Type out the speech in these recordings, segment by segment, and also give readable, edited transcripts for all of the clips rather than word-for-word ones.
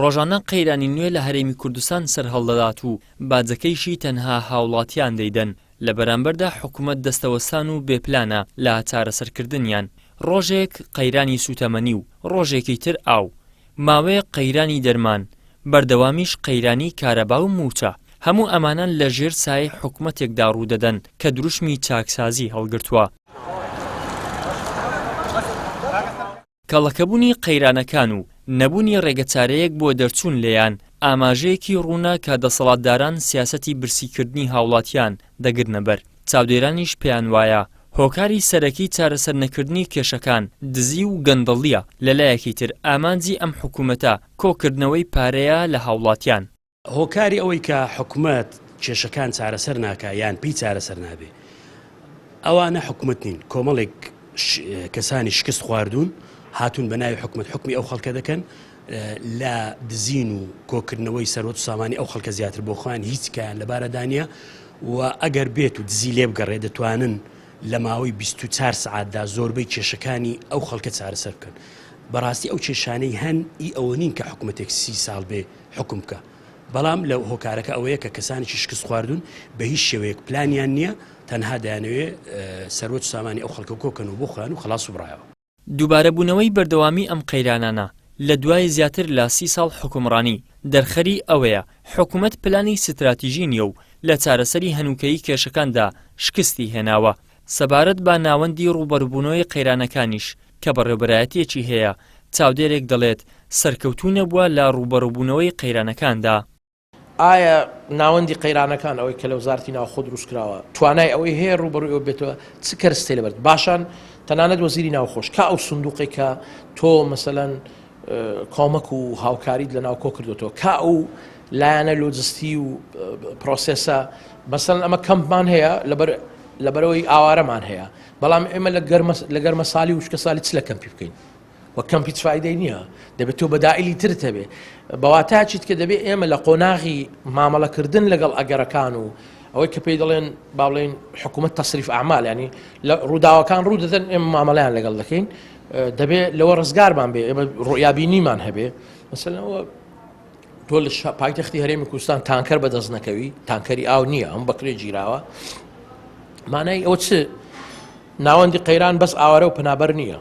ڕۆژانە قەیرانی نوێ لە هەرێمی کوردستان سەرهەڵدەدات و باجەکەیشی تەنها هاوڵاتیان دەیدەن، لە بەرامبەردا حکومەت دەستەوەستان و بێ پلانە لە چارەسەرکردنیان، ڕۆژێک قەیرانی سوتەمەنی و ڕۆژێکی تر ئاو، ماوەیەک قەیرانی دەرمان، بەردەوامیش قەیرانی کارەبا و مووچە، هەموو ئەمانە لە ژێر سایەی حکومەتێکدا ڕوودەدەن کە دروشمی چاکسازی هەڵگرتووە. کەڵەکەبوونی قەیرانەکان و نەبوونی ڕێگەچارەیەک بۆ دەرچوون لێیان، ئاماژەیەکی ڕوونە کە دەسەڵاتداران سیاسەتی برسیکردنی هاوڵاتیان دەگرنە بەر، چاودێرانیش پێیان وایە هۆکاری سەرەکی چارەسەرنەکردنی کێشەکان دزی و گەندەڵییە، لەلایەکی تر ئامانجی ئەم حکومەتە کۆکردنەوەی پارەیە لە هاوڵاتیان. هۆکاری ئەوەی کە حکومەت کێشەکان چارەسەر ناکا یان پێی چارەسەر نابێ ئەوانە حکومەت نین کۆمەڵێک کەسانی شکست خواردوون هاتوون بە ناوی حکومەت حکومی ئەو خەڵکە دەکەن لە دزین و کۆکردنەوەی سەرۆت و سامانی ئەو خەڵکە زیاتر بۆ خۆیان هیچ کایان لەبارەدانە و ئەگەر بێت و دزی لێ بگەڕێ دەتوانن لە ماوەی 24 سعاتدا زۆربەی کێشەکانی ئەو خەڵکە چارەسەر بکەن بەڕاستی ئەو کێشانەی هەن ئی ئەوە نین کە حکومەتێک سی ساڵ بێ حوکم بکا بەڵام لە هۆکارەکە ئەوەیە کە کەسانێکی شکست خواردوون بە هیچ شێوەیەک پلانیان نییە تەنها دەیانەوێ سەروەت و سامانی ئەو خەڵکە کۆکەنەوە بۆ خۆیان و خەڵاس و بڕایەوە. دووبارەبوونەوەی بەردەوامی ئەم قەیرانانە لە دوای زیاتر لە سی ساڵ حوکمڕانی، دەرخەری ئەوەیە حکومەت پلانی ستراتیژی نییە و لە چارەسەری هەنووکەیی کێشەکاندا شکستی هێناوە. سەبارەت بە ناوەندی ڕووبەروبوونەوەی قەیرانەکانیش کە بەڕێوبەرایەتییەکی هەیە، چاودێرێک دەڵێت، سەرکەوتوو نەبووە لە ڕووبەڕووبوونەوەی قەیرانەکاندا. ئایا ناوەندی قەیرانەکان ئەوەی کە لە وەزارەتی ناوخۆ دروستکراوە توانای ئەوەی هەیە ڕووبەڕووی ئەوە بێتەوە چ کەرستەی لەبەر باشان تەنانەت وەزیری ناوخۆش کا ئەو سندوقێک کە تۆ مەسەلەن کۆمەک و هاوکاریت لە ناوکۆ کردوێتەوە کا ئەو لایەنە لۆجستی و پرۆسێسە مەسەن ئەمە کەمپمان هەیە لەبەر لەبەرەوەی ئاوارەمان هەیە بەڵام ئێمە لە گەرمە لە گەرمە سالی وشکە سالی چ لە کەمپی بکەین وە کەمپ هیچ فایدەی نییە دەبێت تۆ بەدائلی ترت هەبێ بەواتاچیت کە دەبێت ئێمە لە قۆناغی مامەڵەکردن لەگەڵ ئەگەرەکان و ئەوەی کە پێی دەڵێن با بڵێن حکوومەت تەسریف ئەعمال ینی لە ڕووداوەکان ڕوو دەدەن ئێمە مامەڵیان لەگەڵ دەکەین دەبێت لەوە ڕزگارمان بێ ئێمە ڕۆیابینیمان هەبێ مەسەلەوە تۆ لە پایتەختی هەرێمی کوردستان تانکەر بەدەست نەکەوی تانکەری ئاو نییە ئەم بەکرێ گیراوە مانای ئەوە چ ناوەندی قەیران بەس ئاوارە و پەنابەر نییە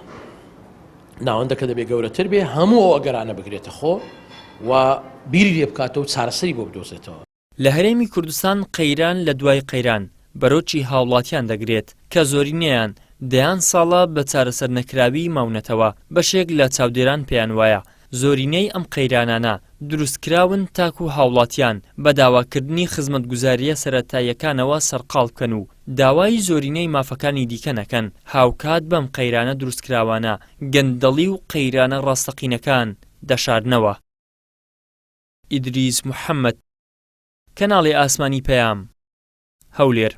ناوەندەکە دەبێت گەورەتر بێ هەموو ئەو ئەگەرانە بگرێتە خۆ و بیری لێ بکاتەوە و چارەسەری بۆ بدۆزێتەوە. لە هەرێمی کوردستان قەیران لە دوای قەیران بەرۆکی هاوڵاتیان دەگرێت کە زۆرینەیان دەیان ساڵە بە چارەسەرنەکراوی ماونەتەوە، بەشێک لە چاودێران پێیان وایە زۆرینەی ئەم قەیرانانە دروستکراون تاکو هاوڵاتیان بە داواکردنی خزمەتگوزارییە سەرەتاییەکانەوە سەرقاڵ بکەن و داوای زۆرینەی مافەکانی دیکە نەکەن، هاوکات بەم قەیرانە دروستکراوانە گەندەڵی و قەیرانە ڕاستەقینەکان دەشارنەوە. ئیدریس محەمەد، کەناڵی ئاسمانی پەیام، هەولێر.